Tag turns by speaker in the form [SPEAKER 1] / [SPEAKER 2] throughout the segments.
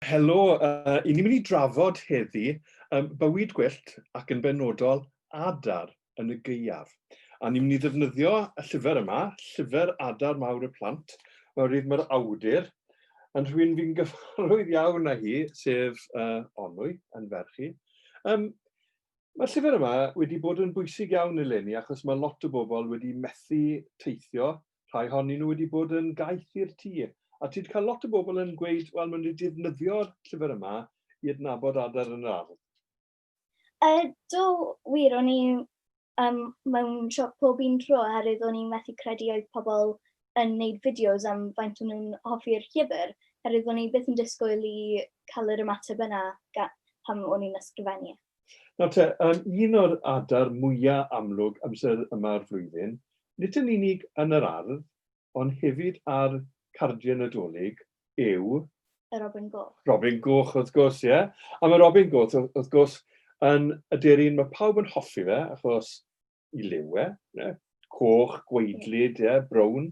[SPEAKER 1] Helo, uh, i ni'n mynd i drafod heddi um, bywyd gwyllt ac yn benodol adar yn y gaeaf. A ni'n mynd i ddefnyddio y llyfr yma, llyfr Adar Mawr y Plant, oherwydd mae'r awdur yn rhywun fi'n gyfarwydd iawn â hi, sef uh, Onwy, yn ferch i. Um, Mae'r llyfr yma wedi bod yn bwysig iawn eleni achos mae lot o bobl wedi methu teithio, rhai ohonyn nhw wedi bod yn gaeth i'r tŷ, a ti wedi cael lot o bobl yn gweud, wel, maen nhw wedi defnyddio'r llyfr yma i adnabod adar yn yr ardd.
[SPEAKER 2] Uh, do, wir, o'n i um, mewn siop pob un tro oherwydd o'n i'n methu credu oedd pobl yn neud fideos am faint o'n nhw'n hoffi'r llyfr, oherwydd o'n i byth yn disgwyl i cael yr ymateb yna pan o'n i'n ysgrifennu.
[SPEAKER 1] Nawr te, um, un o'r adar mwyaf amlwg amser yma'r flwyddyn, nid yn unig yn yr ardd, ond hefyd ar cardiau Nadolig, yw...
[SPEAKER 2] Y Robin Goch.
[SPEAKER 1] Robin Goch, wrth gwrs, ie. Yeah. A mae Robin Goch, wrth gwrs, yn aderyn mae pawb yn hoffi fe, achos i liw e, ie, coch, gwaedlyd, ie, brown.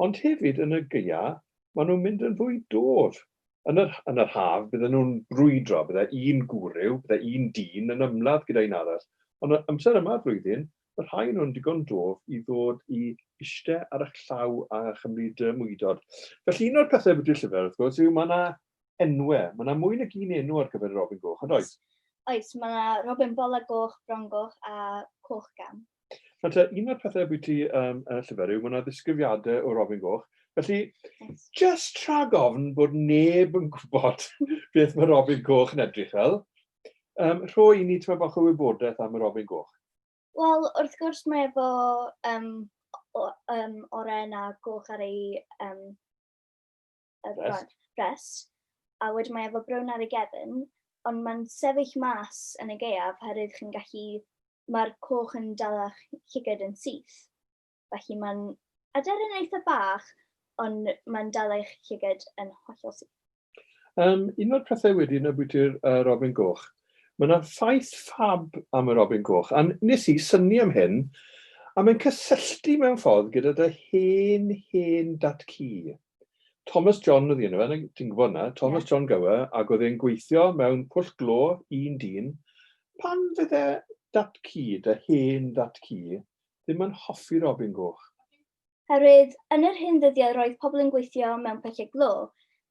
[SPEAKER 1] Ond hefyd yn y gaea, maen nhw'n mynd yn fwy dof. Yn yr, yn yr haf, bydden nhw'n brwydro, bydde un gwryw, bydde un dyn yn ymladd gyda un arall. Ond y amser yma'r flwyddyn, mae rhai nhw'n digon dof i ddod i eistedd ar eich llaw a chymryd mwydod. Felly un o'r pethau bwyty'r llyfr, wrth gwrs, yw mae yna enwau. Mae yna mwy nag un enw ar gyfer y Robin Goch, ond oes?
[SPEAKER 2] Oes, mae yna Robin Bola Goch, Bron Goch a Coch Gam.
[SPEAKER 1] Nawr te, un o'r pethau bwyty um, y llyfr yw mae yna ddisgrifiadau o Robin Goch. Felly, yes. just rhag ofn bod neb yn gwybod beth mae Robin Goch yn edrych fel, um, rho i ni tyma bach o wybodaeth am y Robin Goch.
[SPEAKER 2] Wel, wrth gwrs mae efo um, o, um, oren a goch ar ei um,
[SPEAKER 1] Brest.
[SPEAKER 2] Brest. A wedyn mae efo brown ar ei gefn, ond mae'n sefyll mas yn y gaeaf oherwydd chi'n gallu, mae'r coch yn dal a'ch llygad yn syth. Felly mae'n aderyn eitha bach, ond mae'n dal eich llygad yn hollol syth.
[SPEAKER 1] Um, un o'r pethau wedyn y bwyty'r uh, Robin Goch, mae yna ffaith ffab am y Robin Goch, a nes i syni am hyn, a mae'n cysylltu mewn ffordd gyda dy hen, hen dat-cu. Thomas John oedd enw fe, ti'n gwybod na, Thomas yeah. John Gower, ac oedd e'n gweithio mewn pwll glo un dyn. Pan fydde dat-cu, dy hen dat-cu, ddim yn hoffi Robin Goch?
[SPEAKER 2] Herwydd yn yr hen ddyddiau roedd pobl yn gweithio mewn pyllau glo,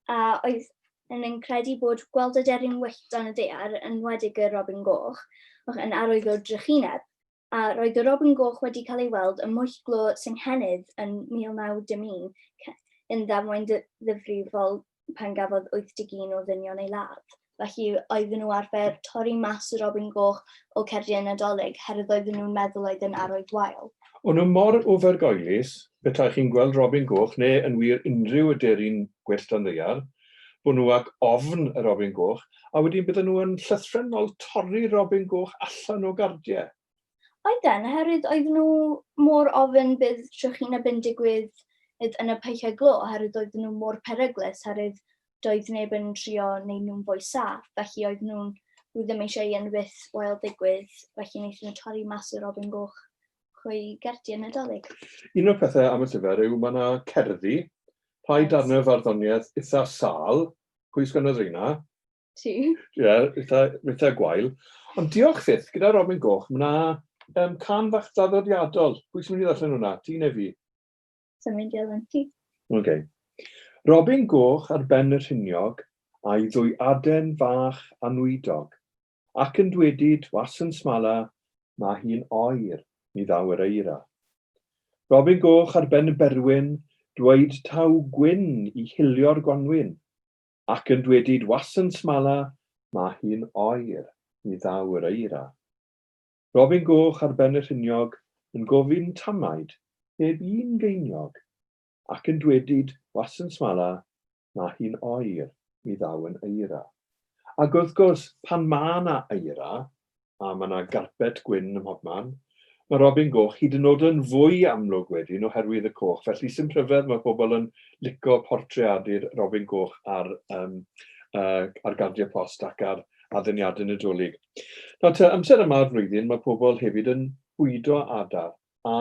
[SPEAKER 2] a oedd yn yn credu bod gweld aderyn wyllt dan y ddaear, yn enwedig y robin goch, yn arwydd o drychineb, a roedd y robin goch wedi cael ei weld ym Mhwll Glo Senghennydd yn 1911, yn ddamwain ddifrifol pan gafodd 81 o ddynion ei ladd. Felly oedden nhw arfer torri mas y robin goch o cerdiau Nadolig, herwydd oedden nhw'n meddwl oedd yn arwydd wael.
[SPEAKER 1] O'n nhw mor ofergoelus, petai chi'n gweld robin goch, neu yn wir unrhyw aderyn gwyllt dan ddaear, bod nhw ac ofn y robin goch, a wedyn bydden nhw yn llythrennol torri'r robin goch allan o gardiau.
[SPEAKER 2] Oedden, oherwydd oedden nhw mor ofn bydd trychineb yn digwydd yn y pyllau glo, oherwydd oedden nhw mor peryglus, oherwydd doedd neb yn trio wneud nhw'n fwy saff, felly oedden nhw'n nhw ddim eisiau i unrhyw beth wael ddigwydd, felly wnaethon nhw torri mas y robin goch chwy gerdiau Nadolig.
[SPEAKER 1] Un o'r pethau am y llyfr yw mae yna cerddi, rhai darnau o farddoniaeth eitha sâl, pwy sgwennodd reina?
[SPEAKER 2] Ti.
[SPEAKER 1] Ie, yeah, eitha, eitha gwael. Ond diolch fyth, gyda Robin Goch, mae yna um, can fach draddodiadol. Pwy sy'n mynd i ddarllen hwnna? Ti neu fi?
[SPEAKER 2] Sy'n mynd i ddarllen ti.
[SPEAKER 1] Oce. Okay. Robin Goch ar ben y rhiniog, a'i ddwy aden fach anwydog, ac yn dwedyd, was yn smala, mae hi'n oer, mi ddaw yr eira. Robin Goch ar ben y berwyn, dweud taw gwyn i hulio'r gwanwyn, Ac yn dwedyd was yn smala, ma hi'n oer, mi ddaw yr eira. Robin Goch ar ben y rhiniog yn gofyn tamaid heb un geiniog, ac yn dwedyd was yn smala, ma hi'n oer, mi ddaw yn eira. Ac wrth gwrs, pan ma 'na eira, a mae 'na garpet gwyn ym mhobman. Mae Robin Goch hyd yn oed yn fwy amlwg wedyn oherwydd y coch, felly sim rhyfedd mae pobl yn lico portreadu'r Robin Goch ar, um, uh, ar gardiau post ac ar adduniadau Nadolig. Nawr te, amser yma o'r flwyddyn mae pobl hefyd yn bwydo adar, a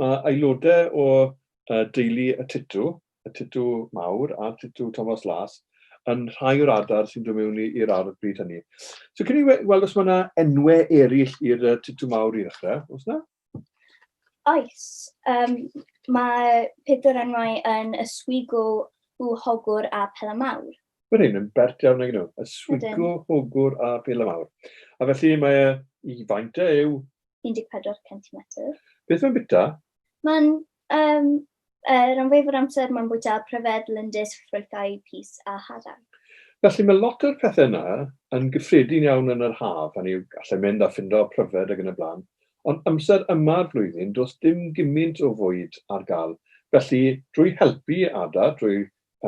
[SPEAKER 1] mae aelodau o uh, deulu y titw, y titw mawr a'r titw Tomos Las, yn rhai o'r adar sy'n dod mewn i'r ardd bryd hynny. So cyn i weld os mae yna enwau eraill i'r titw mawr i ddechrau, oes yna?
[SPEAKER 2] Oes. Um, mae pedwar enwau yn y swigw, hogwr a pela mawr.
[SPEAKER 1] Mae rhain yn bert iawn nag nhw. Y swigw, hogwr a pela mawr. A felly mae i faint e yw?
[SPEAKER 2] 14 cm.
[SPEAKER 1] Beth mae'n bita?
[SPEAKER 2] Mae'n um, rhan fwyaf o'r amser mae'n bwyta pryfed, lindys, ffrwythau, pys a hadau.
[SPEAKER 1] Felly mae lot o'r pethau yna yn gyffredin iawn yn yr haf, hynny yw gallai mynd a ffindo pryfed ac yn y blaen, ond amser yma'r flwyddyn does dim gymaint o fwyd ar gael. Felly drwy helpu adar, drwy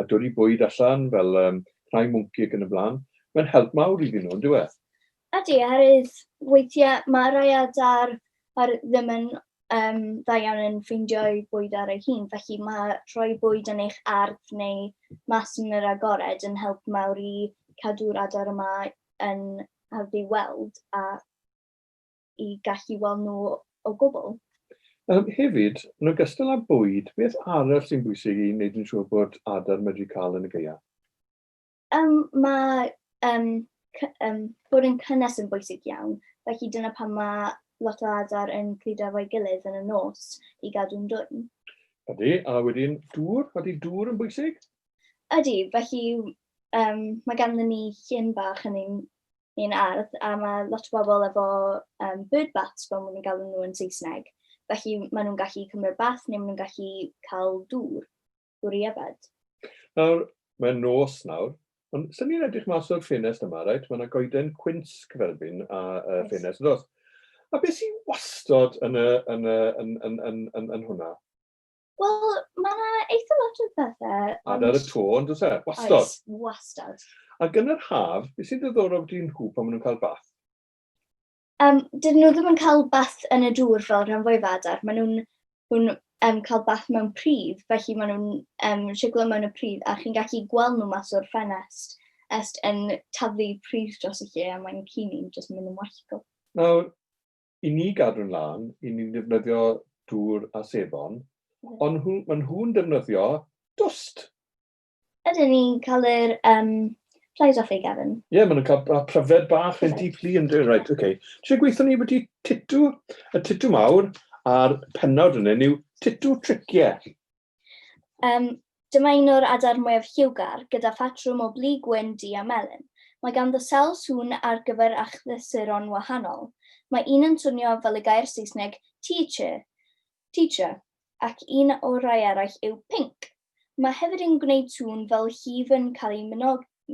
[SPEAKER 1] dod i bwyd allan fel um, rhai mwnci ac yn y blaen, mae'n help mawr iddyn nhw, yn dyw e?
[SPEAKER 2] Ydy, oherwydd weithiau mae rhai adar ar ddim yn um, dda iawn yn ffeindio ei bwyd ar ei hun, felly mae rhoi bwyd yn eich ardd neu mas yn yr agored yn help mawr i cadw'r adar yma yn hawdd i weld a i gallu weld nhw o gwbl.
[SPEAKER 1] Um, hefyd, yn ogystal â bwyd, beth arall sy'n bwysig i wneud yn siŵr bod adar medru cael yn y gaeaf?
[SPEAKER 2] Um, mae um, um, bod yn cynnes yn bwysig iawn, felly dyna pam mae lot o adar yn cludo efo'i gilydd yn y nos i gadw'n dwym.
[SPEAKER 1] Ydy, a wedyn dŵr, ydy dŵr yn bwysig?
[SPEAKER 2] Ydy, felly um, mae ganddyn ni llyn bach yn ein, ein ardd a mae lot o bobl efo um, bird baths fel maen nhw'n galw nhw yn Saesneg. Felly maen nhw'n gallu cymryd bath neu maen nhw'n gallu cael dŵr. dŵr i yfed.
[SPEAKER 1] Nawr, mae'n nos nawr, ond sy'n ni'n edrych mas o'r ffenest yma, reit? Mae yna goeden cwins cyferbyn a uh, ffenest, yn does? A beth sy'n wastod yn, y, yn, y, yn, yn, yn, yn, yn hwnna?
[SPEAKER 2] Wel, mae yna eitha lot o bethau.
[SPEAKER 1] Ond... Ar y to, ond oes e? Wastod.
[SPEAKER 2] Oes, wastad.
[SPEAKER 1] Ac yn yr haf, beth sy'n ddiddorol beth nhw pan maen nhw'n cael bath?
[SPEAKER 2] Um, dydyn nhw ddim yn cael bath yn y dŵr fel rhan fwyaf adar. Maen nhw'n nhw um, cael bath mewn pridd, felly maen nhw'n um, siglo mewn y pridd a chi'n gallu gweld nhw mas o'r ffenest est yn taflu pridd dros y lle a mae'n ci ni'n jyst mynd yn wallgo.
[SPEAKER 1] Nawr, i ni gadw'n lân, i ni'n defnyddio dŵr a sebon, ond nhw, maen nhw'n defnyddio dwst.
[SPEAKER 2] Ydyn ni'n cael yr um, flies off ei gefn.
[SPEAKER 1] Ie, yeah, maen nhw'n cael pryfed bach yn deeply yn dweud, right, oce. Okay. Ti'n gweithio ni wedi titw, y titw mawr, a'r pennawd yn yw titw triciau.
[SPEAKER 2] Um, dyma un o'r adar mwyaf lliwgar, gyda phatrwm o blu gwyn, du a melyn. Mae ganddo sawl sŵn ar gyfer achlysuron wahanol. Mae un yn swnio fel y gair Saesneg teacher, teacher, ac un o'r rhai eraill yw pink. Mae hefyd yn gwneud sŵn fel llif yn cael ei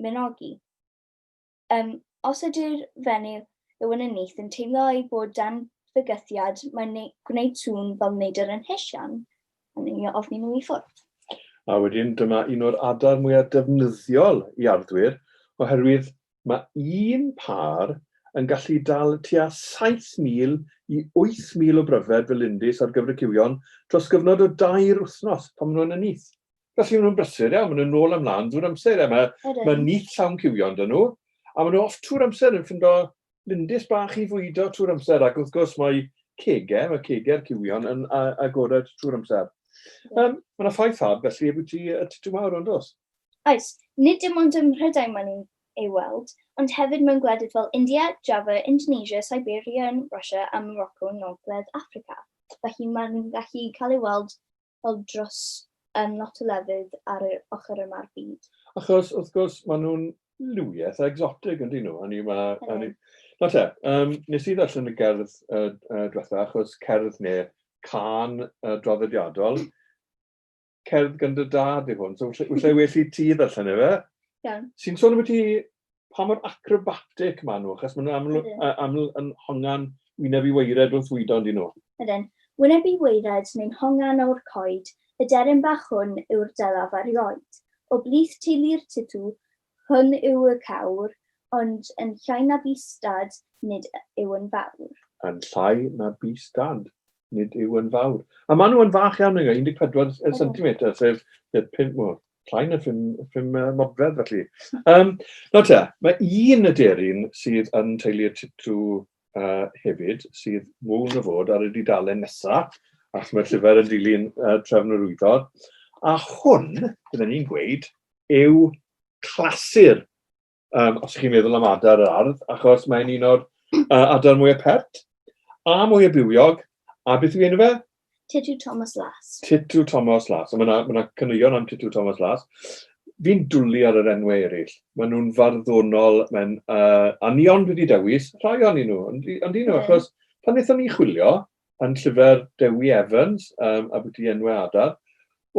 [SPEAKER 2] mynogi. Um, os ydy'r fenyw yw yn y nyth yn teimlo ei bod dan fygythiad, mae'n gwneud sŵn fel neidr yn hesian, yn ei ofni nhw i ffwrdd.
[SPEAKER 1] A wedyn dyma un o'r adar mwyaf defnyddiol i arddwyr, oherwydd Mae un pâr yn gallu dal tua 7,000 i 8,000 o bryfed fel lindys ar gyfer y cywion dros gyfnod o dair wythnos pan maen nhw yn y nyth. Felly maen nhw'n brysur iawn, maen nhw'n nôl a mlaen drwy'r amser. Mae, mae nyth llawn cywion 'da nhw, a maen nhw off trwy'r amser yn ffindo lindys bach i fwydo trwy'r amser, ac wrth gwrs mae cegau, mae cegau'r cywion yn agored trwy'r amser. Um, mae yna ffaith fab felly ebwti y titw mawr ond oes?
[SPEAKER 2] Oes, nid dim ond ym Mhrydain maen nhw'n ei weld, ond hefyd mewn gwledydd fel India, Java, Indonesia, Siberia yn Russia a Morocco yng Ngogledd Affrica. Felly maen nhw'n gallu cael ei weld fel dros um, lot o lefydd ar yr ochr yma'r byd.
[SPEAKER 1] Achos, wrth gwrs, maen nhw'n liwiau eitha exotic yn dyn nhw. Hynny, ma, hynny... Na te, um, nes i ddarllen y gerdd uh, uh, diwetha, achos cerdd neu can uh, draddodiadol, cerdd gan dy dad yw hwn, so falle well i ti ddarllen e fe.
[SPEAKER 2] Iawn.
[SPEAKER 1] Sy'n sôn am ti pa mor acrobatic maen nhw, achos maen nhw aml, aml yn hongan wyneb i waered wrth fwydo yn dyn nhw.
[SPEAKER 2] Ydyn. Wyneb i waered neu'n hongan o'r coed, y deryn bach hwn yw'r delaf erioed. O blith teulu'r titw, hwn yw y cawr, ond yn llai na bys dad, nid yw yn fawr.
[SPEAKER 1] Yn llai na bys dad. nid yw yn fawr. A maen nhw yn fach iawn, 14 cm, sef 5, well, llai na 5, 5 modfedd felly. Um, nawr te, mae un aderyn sydd yn teulu'r titw uh, hefyd, sydd mwyn o fod ar y dudalen nesaf, ac mae'r llyfr yn dilyn uh, trefn yr wyddor. A hwn, byddwn ni'n gweud, yw clasur, os ych chi'n meddwl am adar yr ardd, achos mae'n un o'r adar mwyaf pert, a mwyaf bywiog, a beth yw enw fe?
[SPEAKER 2] Titw Thomas Las.
[SPEAKER 1] Titw Thomas Las. A mae yna ma caneuon am Titw Thomas Las. Fi'n dwlu ar yr enwau eraill. Maen nhw'n farddonol, mae'n, a ni ond wedi dewis rhai o'n nhw, ond nhw, yeah. Achos pan wnaethon ni chwilio yn llyfr Dewi Evans um, a bwyty enwau adar,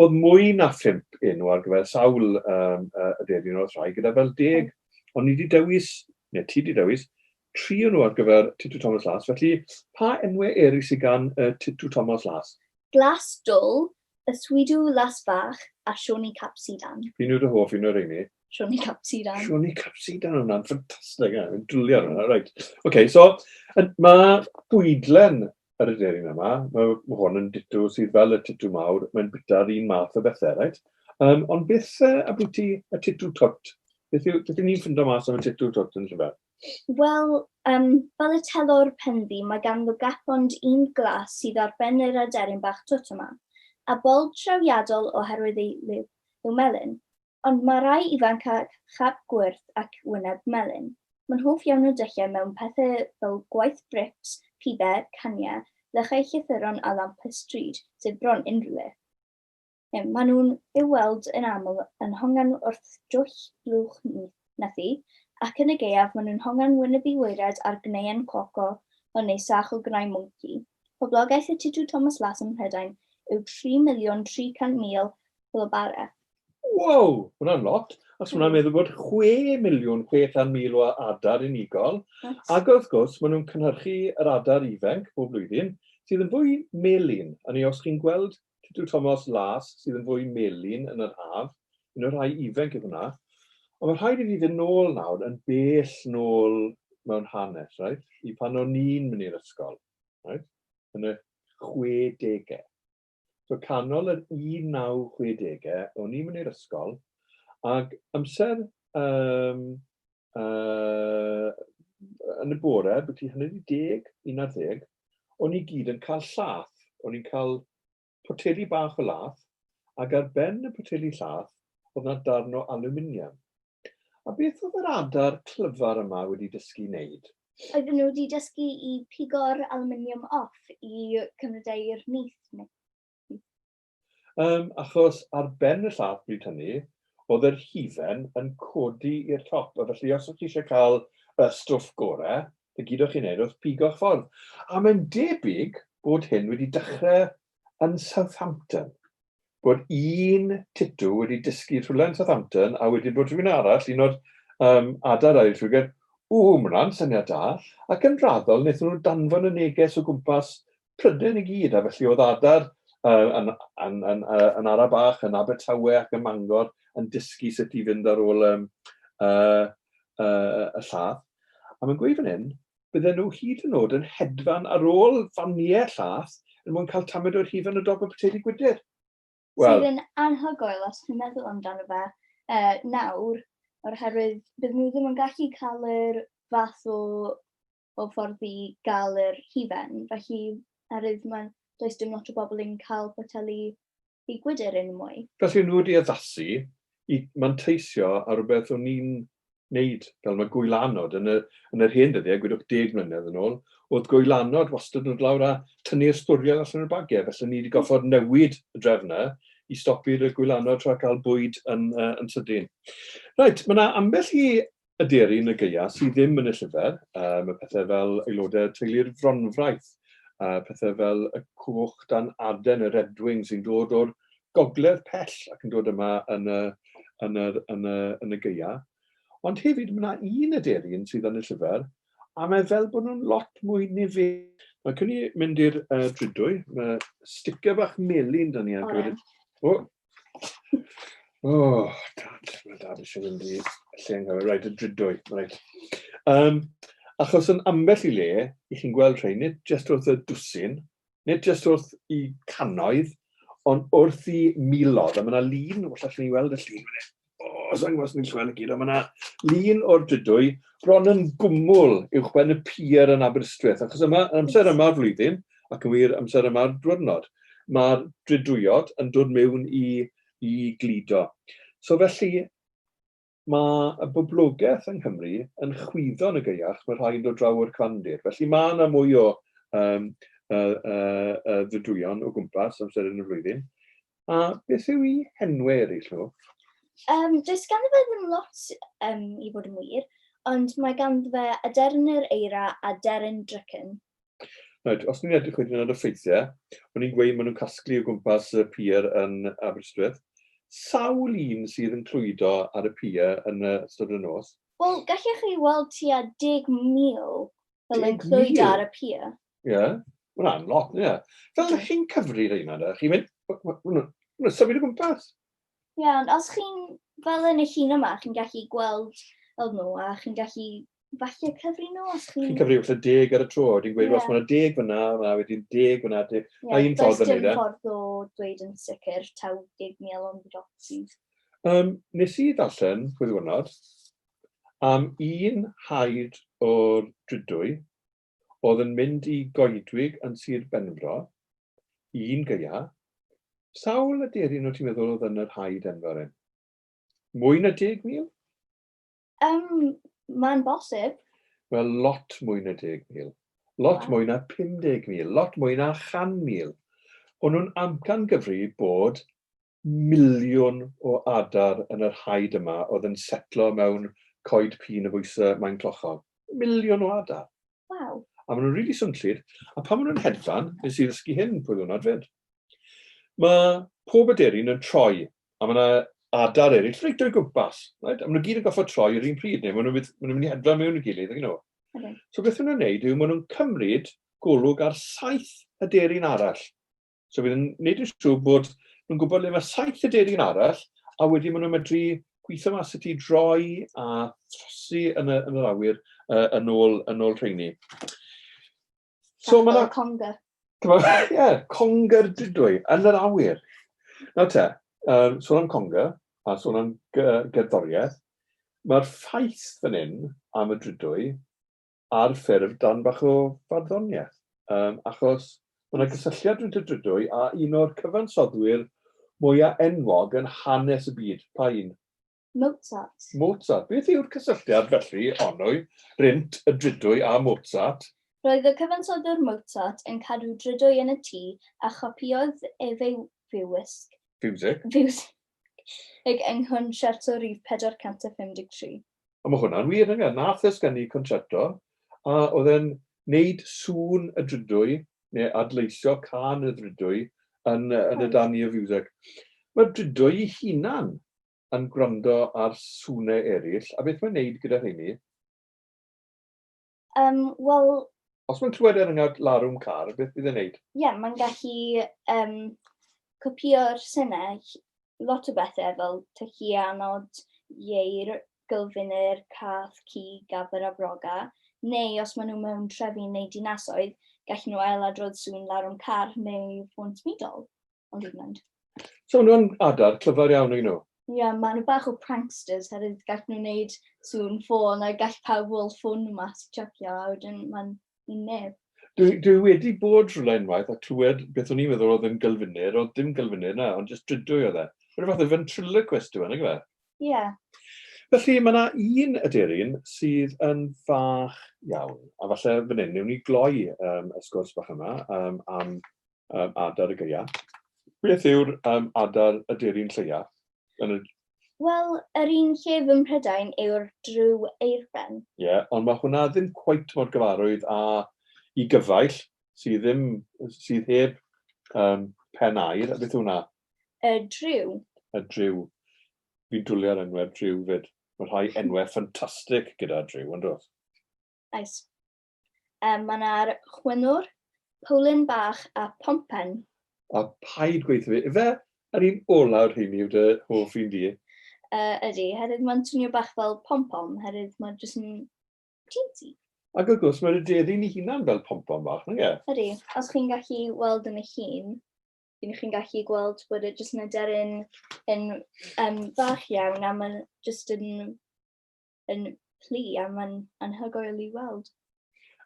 [SPEAKER 1] oedd mwy na phump enw ar gyfer sawl um, aderyn oedd rhai gyda fel deg. Ond ni wedi dewis, neu ti wedi dewis, tri o nhw ar gyfer Titw Thomas Las. Felly, pa enwau eraill sydd gan uh, Titw Thomas Las?
[SPEAKER 2] Glas Dwl, y Swidw Las Fach a Sioni Cap Sidan.
[SPEAKER 1] Fi'n yw dy hoff un o'r rheini?
[SPEAKER 2] Sioni Cap Sidan.
[SPEAKER 1] Sioni Cap Sidan, hwnna'n ffantastig. Fi'n dwlu ar hwnna, reit. OK, so, mae bwydlen yr aderyn yma, mae hwn yn ditw sydd fel y titw mawr, mae'n bwyta'r un math o bethau, reit? Um, ond beth uh, abwyti y titw twt? Beth yw, beth yw ni'n ffindo mas am y titw twt yn llyfr?
[SPEAKER 2] Wel, um, fel y telor penddu, mae ganddo gap ond un glas sydd ar ben yr aderyn bach twt yma, a bol trawiadol oherwydd ei liw, liw melyn. Ond mae rhai ifanc â chap gwyrdd ac wyneb melyn. Mae'n hoff iawn o dyllau mewn pethau fel gwaith brics, pibau, caniau, lychau llythyron a lampau stryd, sef bron unrhyw le. Maen nhw'n i'w weld yn aml yn hongian wrth dwll blwch nythu, ac yn y gaeaf maen nhw'n hongian wyneb i waered ar gneuen coco neu sach o gnau mwnci. Poblogaeth y Titw Thomas Las ym Mhrydain yw 3,300,000 o bare.
[SPEAKER 1] Wow, hwnna'n lot. Os hwnna'n meddwl bod 6,600,000 o adar unigol, ac wrth gwrs, maen nhw'n cynhyrchu yr adar ifanc bob blwyddyn, sydd yn fwy melyn. A ni, os chi'n gweld Titw Thomas Las sydd yn fwy melyn yn yr haf, un o'r rhai ifanc yw hwnna. Ond mae rhaid i fi fynd nôl nawr, yn bell nôl mewn hanes, right? I pan o'n i'n mynd i'r ysgol, right? Yn y 60au. So canol yr 1960au, o'n i'n mynd i'r ysgol, ac amser um, uh, yn y bore, byti 9:30, 11, o'n i gyd yn cael llath. O'n i'n cael poteli bach o lath, ac ar ben y poteli llath, oedd na darn o aluminium. A beth oedd yr adar clyfar yma wedi dysgu wneud?
[SPEAKER 2] Oedden nhw wedi dysgu i pigo'r aluminium off i cymryd e i'r nyth neu...
[SPEAKER 1] Um, achos ar ben y llath bryd hynny, oedd yr hufen yn codi i'r top. A felly os o'ch chi eisiau cael y stwff gorau, y gyd o'ch chi'n neud oedd pigo'ch ffordd. A mae'n debyg bod hyn wedi dechrau yn Southampton. bod un titw wedi dysgu rhywle yn Southampton a wedyn bod rhywun arall, un o'r um, adar eraill, rhywun, ww, mae hwnna'n syniad da. Ac yn raddol, wnaethon nhw danfon y neges o gwmpas Prydain i gyd, a felly oedd adar uh, yn, yn, yn, yn, yn ara bach, yn Abertawe ac yn Mangor, yn dysgu sut i fynd ar ôl um, y llath. A mae'n gweud fan hyn, Bydden nhw hyd yn oed yn hedfan ar ôl faniau llath er mwyn cael tamed o'r hufen o dop y poteli gwydr.
[SPEAKER 2] Wel, sydd yn anhygoel os chi'n meddwl amdano fe uh, nawr, oherwydd bydden nhw ddim yn gallu cael yr fath o, o ffordd i gael yr hufen, felly oherwydd mae'n does dim lot o bobl yn cael poteli i gwydr yn mwy.
[SPEAKER 1] Felly nhw wedi addasu i manteisio ar rhywbeth o'n i'n wneud, fel mae gwylanod yn y, yn yr hen dyddiau, gwedwch 10 mlynedd yn ôl, oedd gwylanod wastad yn dod lawr a tynnu'r sbwriel allan o'r bagiau, felly ni wedi goffod newid y drefn yna i stopi'r gwylanod rhag cael bwyd yn, uh, yn sydyn. Reit, mae yna ambell i aderyn y gaeaf sydd ddim yn y llyfr, um, y pethau fel aelodau teulu'r Fronfraith, uh, pethau fel y coch dan aden, y redwing sy'n dod o'r gogledd pell ac yn dod yma yn y, yn y, yn y, yn y gaeaf. Ond hefyd, mae yna un aderyn sydd yn y llyfr, a mae fel bod nhw'n lot mwy nifer. Mae cyn i mynd i'r uh, drudwy, mae sticker bach melyn da ni ar gyfer... O, oh, dad, mae dad eisiau mynd i lle anghywir. Reit, y drudwy, reit. Um, achos yn ambell i le, i chi'n gweld rhain, nid jyst wrth y dwsin, nid jyst wrth i cannoedd, ond wrth i milodd. A mae yna lun, well allwn ni weld y llun fan hyn. O, oh, sa'n gwybod os ni'n gweld y gyd, ond mae yna lun o'r drudwy bron yn gwmwl uwchben y pier yn Aberystwyth. Achos yma, amser yma'r flwyddyn, ac yn wir amser yma'r diwrnod, mae'r drudwyod yn dod mewn i, i gludo. So felly, Mae y boblogaeth yng Nghymru yn chwyddo yn y gaeaf, mae rhai yn dod draw o'r cyfandir. Felly mae yna mwy o um, uh, uh, uh, ddydwyon o gwmpas amser yn y flwyddyn. A beth yw i henwau eraill nhw?
[SPEAKER 2] Does ganddo fe ddim lot um, i fod yn wir, ond mae ganddo fe aderyn yr eira a deryn drycin.
[SPEAKER 1] Right, os ni'n edrych wedyn ar y ffeithiau, o'n i'n gweud maen nhw'n casglu o gwmpas y pier yn Aberystwyth. Sawl un sydd yn clwydo ar y pier yn ystod y nos?
[SPEAKER 2] Wel, gallech chi weld tua 10,000 fel yn clwydo ar y pier.
[SPEAKER 1] Ie, yeah. Mae hwnna'n lot, ie. Fel ydych chi'n cyfri rheina, da? Chi'n mynd, maen nhw'n symud o gwmpas.
[SPEAKER 2] Ie, yeah, ond os chi'n fel yn y llun yma, chi'n gallu gweld fel nhw a chi'n gallu falle cyfri nhw os chi'n...
[SPEAKER 1] Chi'n cyfri falle deg ar y tro, dwi'n gweud, yeah. os mae'n deg fyna, mae wedyn deg fyna, deg...
[SPEAKER 2] Yeah, un ffordd yn neud e. ffordd o dweud yn sicr taw 10,000 ond lot sydd.
[SPEAKER 1] Nes i ddarllen, pwy ddiwrnod, am un haid o'r drudwy oedd yn mynd i goedwig yn Sir Benfro, un gaea. Sawl aderyn o ti'n meddwl oedd yn yr haid enfawr hyn? Mwy na 10,000?
[SPEAKER 2] Mae'n bosib.
[SPEAKER 1] Wel, lot mwy na 10,000. Lot wow. Mwy na 50,000. Lot mwy na 100,000. O'n nhw'n amcan gyfri bod miliwn o adar yn yr haid yma oedd yn setlo mewn coed pîn y bwys y Maenclochog. Miliwn o adar.
[SPEAKER 2] Waw.
[SPEAKER 1] A maen nhw'n rili swnllyd, a pan maen nhw'n hedfan, nes i ddysgu hyn pwy ddiwrnod fyd. Mae pob aderyn yn troi, a mae yna adar eraill reit o'i gwmpas. Right? A maen nhw gyd yn gorfod troi yr un pryd, neu maen nhw'n mynd, maen nhw'n mynd i hedfan mewn i gilydd, you know. Okay. So beth maen nhw'n neud yw maen nhw'n cymryd golwg ar saith aderyn arall. So bydd yn neud yn siŵr bod nhw'n gwybod le mae saith aderyn arall, a wedyn maen nhw'n medru gweithio mas sut i droi a throsi yn, y, yn yr awyr yn ôl, yn ôl rheini.
[SPEAKER 2] So mae yna... Conga.
[SPEAKER 1] Ie, yeah, conga'r dydwy, yn yr awyr. Nawr te, um, sôn am conga, a sôn am gerddoriaeth, mae'r ffaith fan hyn am y drydwy ar ffurf darn bach o farddoniaeth, um, achos mae yna gysylltiad rhwng y drydwy a un o'r cyfansoddwyr mwyaf enwog yn hanes y byd. Pa un?
[SPEAKER 2] Mozart.
[SPEAKER 1] Mozart. Beth yw'r cysylltiad felly, Onwy, rhynt y drydwy a Mozart?
[SPEAKER 2] Roedd y cyfansoddwr Mozart yn cadw drydwy yn y tŷ a chopïodd ef ei fiwsig.
[SPEAKER 1] Fiwsig?
[SPEAKER 2] Fiwsig yng nghoncerto rhif 453.
[SPEAKER 1] A mae hwnna'n wir, nag e? Nath e sgwennu concerto, a oedd e'n neud sŵn y drydwy, neu adleisio cân y drydwy, yn, yn y dan i o fiwsig. Mae'r drydwy ei hunan yn gwrando ar sŵnau eraill, a beth mae'n neud gyda rheini?
[SPEAKER 2] Wel...
[SPEAKER 1] Os mae'n clywed er enghraifft larwm car, beth bydd e'n neud?
[SPEAKER 2] Ie, yeah, mae'n gallu copïo'r synau, lot o bethau fel tylluanod, ieir, gylfinir, cath, ci, gafr a broga, neu os maen nhw mewn trefi neu dinasoedd, gallen nhw ailadrodd sŵn larwm car neu ffôn symudol. Ond hyd yn oed.
[SPEAKER 1] So maen nhw'n adar clyfar iawn ag nhw?
[SPEAKER 2] Ie, yeah, maen nhw bach o pranksters hefyd, gall nhw wneud sŵn ffôn a gall pawb weld ffôn nhw mas i checio a wedyn mae'n un neb.
[SPEAKER 1] Dwi, dwi wedi bod rhywle unwaith a clywed beth o'n i'n meddwl oedd yn gylfinir, oedd dim gylfinir na, ond jyst drydwy oedd e. Rhyw fath o ventriloquist yw e, nag yw e?
[SPEAKER 2] Ie. Yeah.
[SPEAKER 1] Felly mae yna un aderyn sydd yn fach iawn, a falle fan hyn, newn ni gloi um, y sgwrs bach yma um, am um, adar y gaea. Beth yw'r um, adar aderyn lleia?
[SPEAKER 2] Yn y... Wel, yr un llef ym Mhrydain yw'r drw eirben.
[SPEAKER 1] Ie, yeah, ond mae hwnna ddim cweit mor gyfarwydd â i gyfaill, sydd ddim, sydd heb um, pen air. A beth yw hwnna?
[SPEAKER 2] Y dryw.
[SPEAKER 1] Y dryw. Fi'n dwlu ar enwau'r dryw fyd. Mae rhai enwau ffantastig gyda dryw, ond oes?
[SPEAKER 2] Oes. Um, mae yna'r chwynwr, Powlyn bach a phompen.
[SPEAKER 1] A paid gweithio fi, ife yr un ola o'r rheini yw dy hoff un di?
[SPEAKER 2] Ydy, herwydd mae'n swnio bach fel pom-pom, herwydd mae'n jyst yn teensy.
[SPEAKER 1] Ac wrth gwrs, mae'r aderyn ei hunan fel pom-pom bach, nag e?
[SPEAKER 2] Ydy, os chi'n gallu weld yn y llun, bydd chi'n gallu gweld bod e jyst yn aderyn yn um, fach iawn a mae'n jyst yn, yn plu a mae'n anhygoel i weld.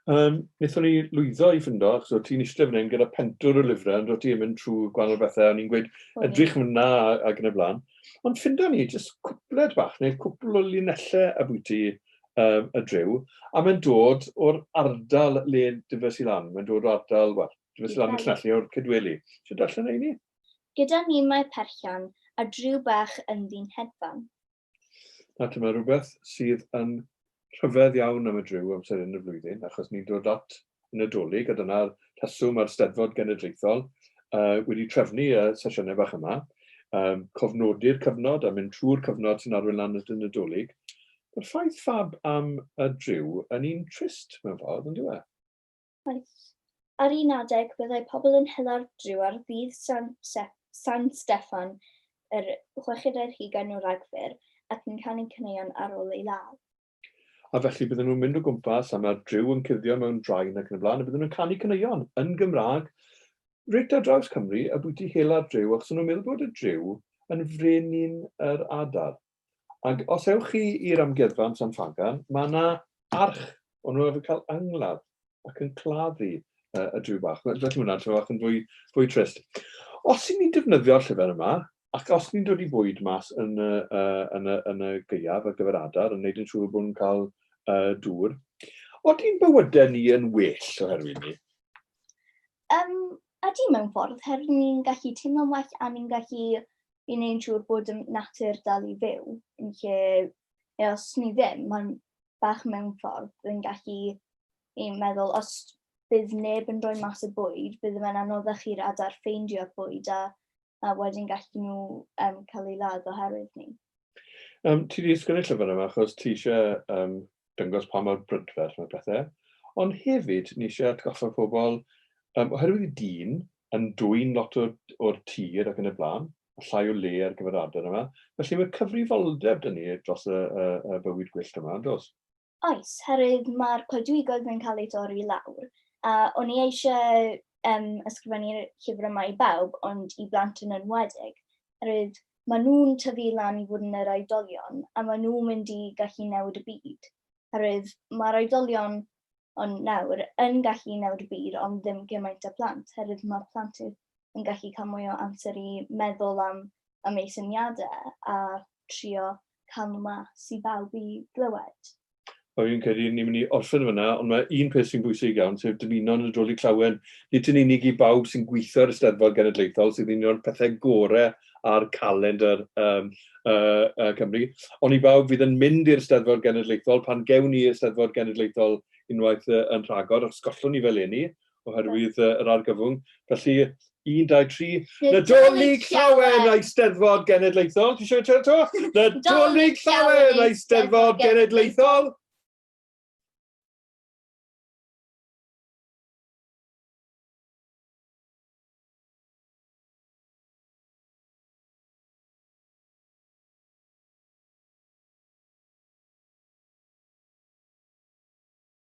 [SPEAKER 1] Um, wnaethon ni lwyddo i ffindo, achos o ti'n eistedd fan hyn gyda pentwr o lyfrau, ond o ti'n mynd trwy gwahanol bethau, o'n i'n gweud, edrych fyna ac yn y blaen. Ond ffindo ni jyst cwpled bach, neu cwpl o linellau abwyti um, y dryw, a mae'n dod o'r ardal le dyfes i lan. Mae'n dod o'r ardal, wel, dyfes i lan yn Llanelli o'r Cydweli. Eisiau darllen ei ni?
[SPEAKER 2] Gyda ni mae perllan a dryw bach ynddi'n hedfan.
[SPEAKER 1] Na, dyma rhywbeth sydd yn rhyfedd iawn am y dryw amser hyn y flwyddyn, achos ni'n dod at y Nadolig, a dyna'r rheswm mae'r Steddfod Genedlaethol uh, wedi trefnu y sesiynau bach yma, um, cofnodi'r cyfnod a mynd trwy'r cyfnod sy'n arwain lan at y Nadolig. Mae'r ffaith fab am y dryw yn un trist mewn ffordd, yn diwe?
[SPEAKER 2] Oes. Ar un adeg, byddai pobl yn hela'r dryw ar ddydd San, San Steffan, yr chweched ar hugain o Ragfyr, ac yn canu caneuon ar ôl ei ladd.
[SPEAKER 1] A felly bydden nhw'n mynd o gwmpas a mae'r dryw yn cuddio mewn drain ac yn y blaen, a bydden nhw'n canu caneuon yn Gymraeg reit ar draws Cymru a bwyty hela'r dryw, achos o'n nhw'n meddwl bod y dryw yn frenin yr adar. Ac os ewch chi i'r amgueddfa yn San Ffagan, mae yna arch o'n nhw arfer cael angladd ac yn claddu uh, y dryw bach. Felly mae hwnna'n bach yn fwy, fwy trist. Os y'n ni'n defnyddio'r llyfr yma, ac os ni'n dod i fwyd mas yn y, uh, yn y, yn y gaeaf ar gyfer adar, yn neud yn siŵr bod nhw'n cael uh, dŵr, oeddi'n bywydau ni yn well oherwydd ni?
[SPEAKER 2] Um, ydy mewn ffordd, herwydd ni'n gallu teimlo'n well a ni'n gallu i wneud yn siŵr bod y natur dal i fyw, yn lle, neu os ni ddim, mae'n bach mewn ffordd yn gallu i'n meddwl, os bydd neb yn rhoi mas y bwyd, bydd fe'n anoddach i'r adar ffeindio'r bwyd a, a wedyn gallu nhw um, cael ei ladd oherwydd ni.
[SPEAKER 1] Um, ti wedi ysgrifennu llyfr yma achos ti eisiau um, dangos pa mor brydferth mae pethau, ond hefyd ni eisiau atgoffa pobl, um, oherwydd i dyn yn dwyn lot o'r, or tir ac yn y blaen, a llai o le ar gyfer adar yma, felly mae cyfrifoldeb dyn ni dros y, y, y bywyd gwyllt yma, yn does?
[SPEAKER 2] Oes, herwydd mae'r coedwigoedd yn cael eu torri lawr, a o'n i eisiau um, ysgrifennu'r llyfr yma i bawb, ond i blant yn enwedig, herwydd maen nhw'n tyfu lan i fod yn yr oedolion, a maen nhw'n mynd i gallu newid y byd. Herwydd mae'r oedolion ond nawr yn gallu newid y byd, ond ddim gymaint â plant, herwydd mae plant yn gallu cael mwy o amser i meddwl am, am eu syniadau a trio cael nhw mas i bawb i glywed.
[SPEAKER 1] Wel, fi'n credu ni'n mynd i orffen fyna, ond mae un peth sy'n bwysig iawn, sef dymuno Nadolig Llawen, nid yn unig i bawb sy'n gweithio ar y Steddfod Genedlaethol, sydd un o'r pethau gorau ar calendr um, uh, uh, Cymru, ond i bawb fydd yn mynd i'r Steddfod Genedlaethol, pan gewn ni y Steddfod Genedlaethol unwaith uh, yn rhagor, os gollwn ni fel eni, oherwydd uh, yr argyfwng. Felly, 1, 2, 3, Nadolig Llawen Eisteddfod Genedlaethol. Ti eisiau to? Nadolig Llawen Eisteddfod Genedlaethol.